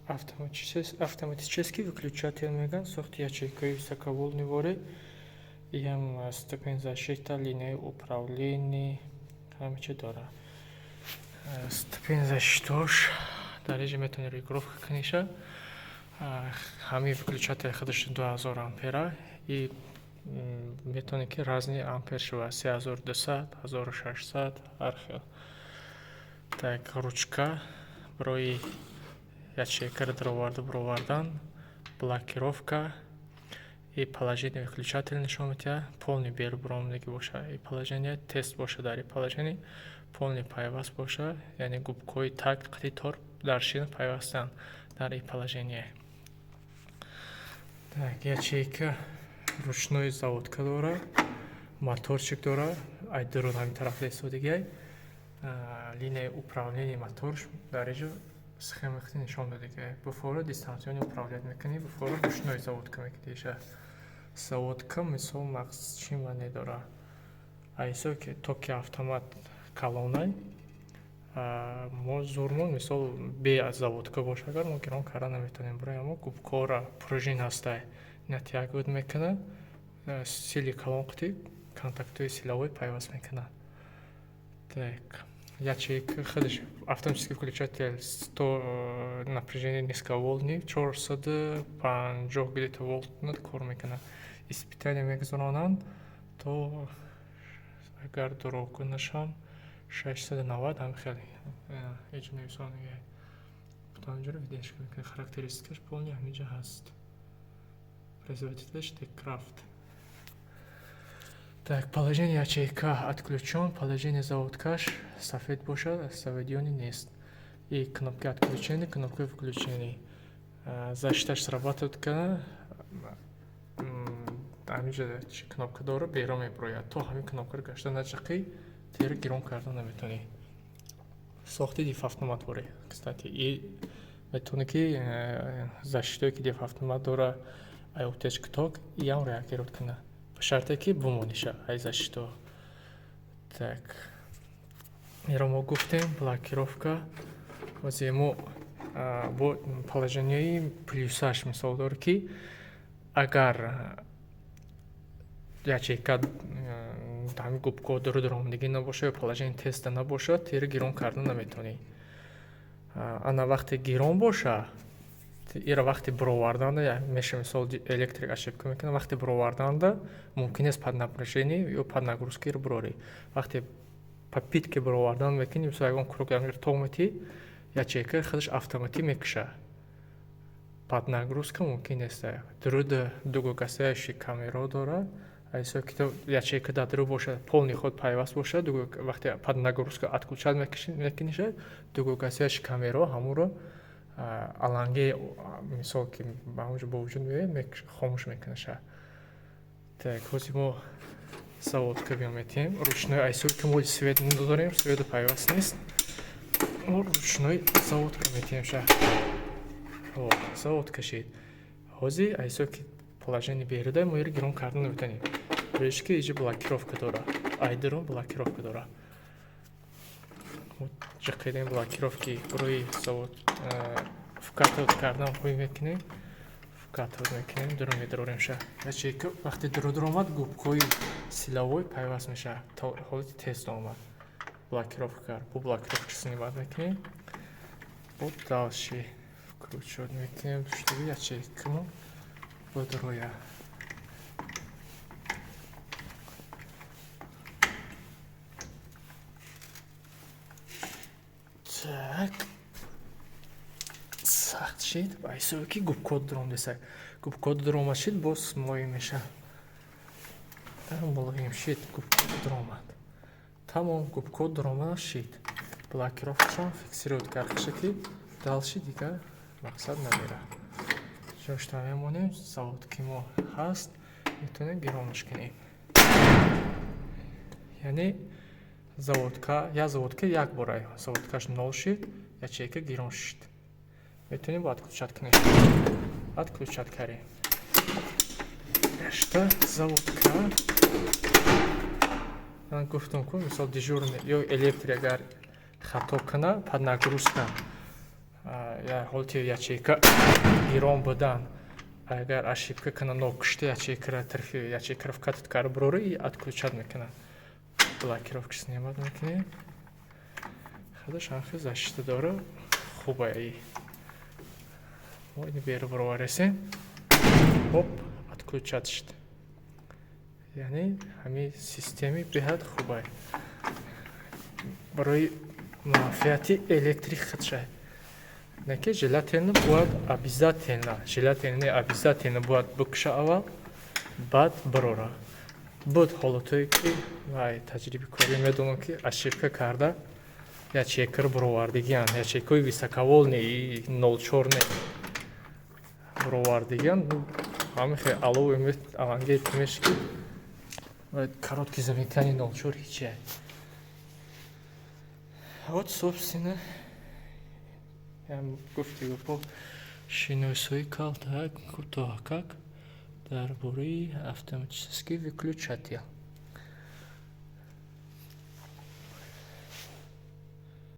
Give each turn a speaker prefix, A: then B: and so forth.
A: Автоматический выключатель мегӯянд, сохти ячейкаи высоковольтный воре. Иам ступень защита, линияи управления, ҳама чи дорад. Ступень защитаош дар инҷа метавонӣ регулировка куниша. Ҳамаи выключатели худаш 2000 ампера и метавонӣ, ки разный ампер шавад: 3200, 1600, ҳар хел. Так, ручка барои ячейкаро дароварду баровардан, блокировка и положение выключателя нишон медиҳад. Полный беру баромадагӣ боша и положение тест боша, дар и положение полный пайваст боша, яъне губкаҳои так қити тор дар шина пайвастанд дар и положение. Так, ячейка ручной заводка дорад, моторчик дорад, ай дурун ҳамин тараф истодагиай. Линияи управления моторш дар инҷо схема хати нишон додагиай. Буфора дистанционно управлять мекунӣ, буфора ручной заводка мекунӣ. Заводка, мисол, мақсад чӣ маъне дорад? Айсо ки токи автомат калонай, мо зурмон, мисол, бе заводка боша, агар мо гирон карда наметавонем. Барои ҳамо губкаҳоро пружин ҳастай, натягивать мекунад, сили калон қити контактҳои силовой пайваст мекунад. Так, ячейка худаш автоматический выключатель 100 напряжение низковольтный, 450 где-то волт кор мекунад. Испытание мегузаронанд то, агар дурӯғгӯ нашам, 690, ҳамин хел ҳеҷ нависонагиай. Ҳаминҷоро видеошка мекунед, характеристикаш полный ҳаминҷа ҳаст. Производителаш Декрафт. Так, положение ячейка отключен, положение заводкаш сафед бошад, заведённый нест. И кнопки отключения, кнопка включения. Защиташ срабатывает кана, ҳаминҷа чи кнопка дора, берун мебурояд. То ҳамин кнопкаро гашта наҷақӣ, тера гирон карда наметавонӣ. Сохти дифавтомат воре, кстати, и метавонӣ, ки защитое ки дифавтомат дора, ай утечка ток иам реагировать кунад. Ба шарте ки бумониша ай защитао. Так, инро мо гуфтем, блокировка. Ҳозир мо бо положенияи плюсаш мисол дорад, ки агар ячейка ҳамин губкаҳо дуру дуромадагӣ набошад ё положение теста набошад, тера гирон карда наметавонӣ. Ана вақте гирон боша, ира вақте буроварданда меша, мисол, электрик ошибка мекунад, вақте буроварданда мумкин нест под напряжение ё под нагрузка ира бурорӣ. Вақте попытка буровардан мекунӣ, мисол, ягон круг тог метиҳӣ, ячейка худаш автоматик мекушад. Под нагрузка мумкин нест. Дуруд дугоугасающий камерао дорад. Айсо ки ячейка дар дуру бошад, полный ход пайваст бошад, вақте под нагрузка отключать мекуниша, дугоугасающий камерао ҳамонро аланге, мисол, ки ба ҳамонҷо ба вуҷуд меояд, хомӯш мекунаша. Так, ҳозир мо заводка биём метиҳем ручной, айсо ки мо свет надорем, свету пайваст нест, мо ручной заводка метиҳемша. Заводка шид. Ҳозир айсо ки положение беруда, мо иро гирон карда наметавонем. Барои ки иҷо блокировка дорад, айдурун блокировка дорад. Ҷиқидем блокировки барои завод вкатывать кардан ҳуй мекунем, вкатывать мекунем, дуру медароремша. Ячейка вақте дуру дуромад, губкаҳои силовой пайваст мешавад, то ҳолати тест омад. Блокировка кард, бо блокировка снимать мекунем, бо дальше вкручивать мекунем, чтобы ячейкамо бодроя. Так, сахт шид, ба ҳисоби ки губкод дуромдеса. Губкод дуромад шид, боз мулоим мешавад. Мулоим шид, губкод дуромад. Тамом, губкод дуромад шид. Блокировкашон фиксировать кард, ки дальше дигар мақсад намерад. Ҷошта мемонем, завод ки мо ҳаст, метавонем гиронаш кунем. Яъне заводка, як заводка як бора заводкаш нол шид, ячейка гирон шид. Метавонем бо отключать кунем. Отключать кардем. Гашта заводка. Ман гуфтам ку, мисол, дежурный ё электрик агар хато кунад, под нагрузка Ҳолати ячейка гирон будан, агар ошибка кана, нокушта ячейкара, тарафи ячейкара вкатит карда бурорӣ, и отключать мекунад. Блокировка снимать мекунем. Худаш ҳамхел защита дора, хуба. И мо ини беру буроваресем, хоп, отключать шуд. Яъне ҳамин системи беҳад хубай барои манфиати электрик худша. Не ки желательно бояд, обязательно, желательно, обязательно бояд бикуша аввал, баъд бирора. Буд ҳолатое, ки вай таҷрибаи корӣ медонам, ки ошибка карда ячейкаро буровардигиан, ячейкаҳои высоковольтный, 0,4 не, буровардигиан. Ҳамин хел алове аланге меши, ки короткий замыкание 0,4 ҳиче. Вот, собственно, гуфти гапо, шиносои калтак, кӯтоҳакак дар бораи автоматический выключатель.